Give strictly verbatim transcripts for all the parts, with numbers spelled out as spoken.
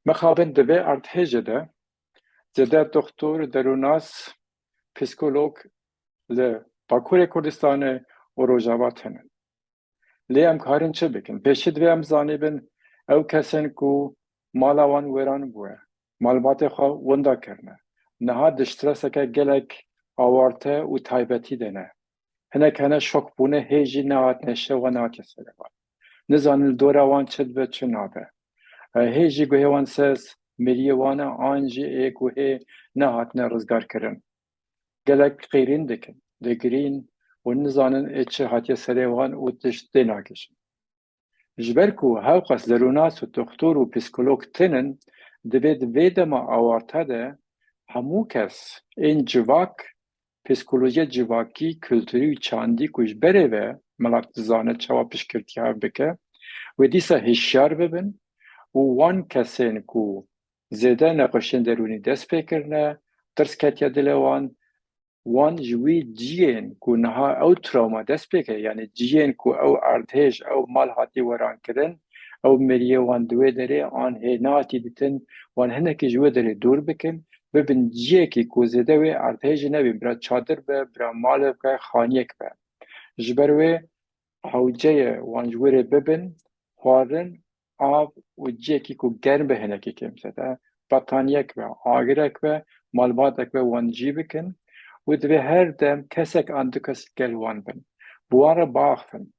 Mixabin di vê erdhêjê de zêde doktor, derûnas, psîkolog li Bakurê Kurdistanê û Rojava tune. Lê em karin çi bikin? Pêşî divê em zanîbin, ew kesên ku mala wan wêran bûye, malbatê xwe winda kirine, niha di streseke gelek awarte û taybetî de ne. Hinek hene şok bûne, hê jî nehatine şewa, nehatiye serê wan. Nizanin li dora wan çi dibe, çi nabe. E, hê jî guhê wan ser miriyê wan e, an jî ê ku hê nehatine rizgarkirin. Gelek qîrîn dikin, digirîn û nizanin ê çi hatiye serê wan û tişt tê nagihîjin. Ji ber ku hewqas derûnas û doktor û psîkolog tune, divê di vê dema awarte de hemû kes ên civak, psîkolojiya civakî, kulturî û çandî ku ji berê ve milet dizane çawa piştgirtî hev bike, wê dîsa hişyar bibin û wan kesên ku zêde nexweşiyên derûnî dest pê kirine, tirs ketiye dilê wan, wan ji wî ciyên ku niha ew trawma dest pê kir, yanî ciyên ku ew erdhêj, ew mal hatî werankirin, ew miriyê wan di wê derê an hê nehatî dîtin, wan hinekî ji wê derê dûr bikin, bibin ciyekî ku zêde wê erdhêjî nebin, bira çadir be, bira malê bike, xaniyek be. Ji ber wê hewce ye wan ji wê rê bibin, xwarin, av û ciyekî ku germ be hinekî kêm zêde, betaniyek be, agirek be, malbatek be, wan cî bikin û divê her dem kesek an du kes gel wan bin. Bi wan re biaxivin.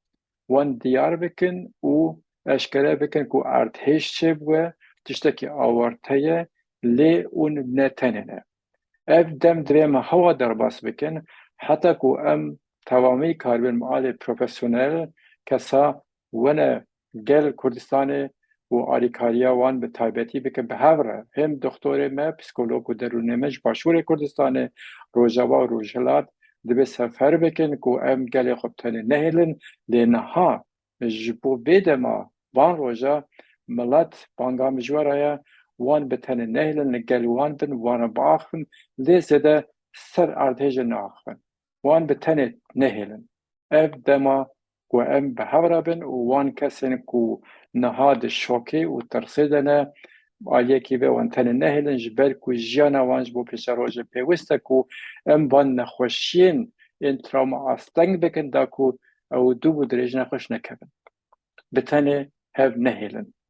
Wan diyar bikin û eşkere bikin ku erdhêj çêbûye, tiştekî awarte ye, lê hûn ne tenê ne. Ev dem divê me hewa derbas bikin, heta ku em tewamî karibin bi alê profesyonel, kesa wene gel Kurdistanê û alîkariya wan bi taybetî bikin bi hev re. Hêm doktorê me, psîkolog û derûnê me ji Başûrê Kurdistanê, Rojava û Rojhilat divê sefer bikin ku em gelê xwe bi tenê nehêlin, lê niha ji bo vê dema van roja milet banga min ji we re ye, wan bi tenê nehêlin, li gel wan bin, wan re biaxivin, lê zêde ser erdhêjê neaxivin. Wan bi tenê nehêlin. Ev dema ku em bi hev re bin û wan kesên ku niha di şokê û tirsê de ne, aliyekî vê wan tenê nehêlin, ji ber ku jiyana wan ji bo pêşerojê pêwist e ku em van nexweşiyên ên trawma asteng bikin, da ku ew dû û dirêj nexweş nekevin. Bi tenê hev nehêlin.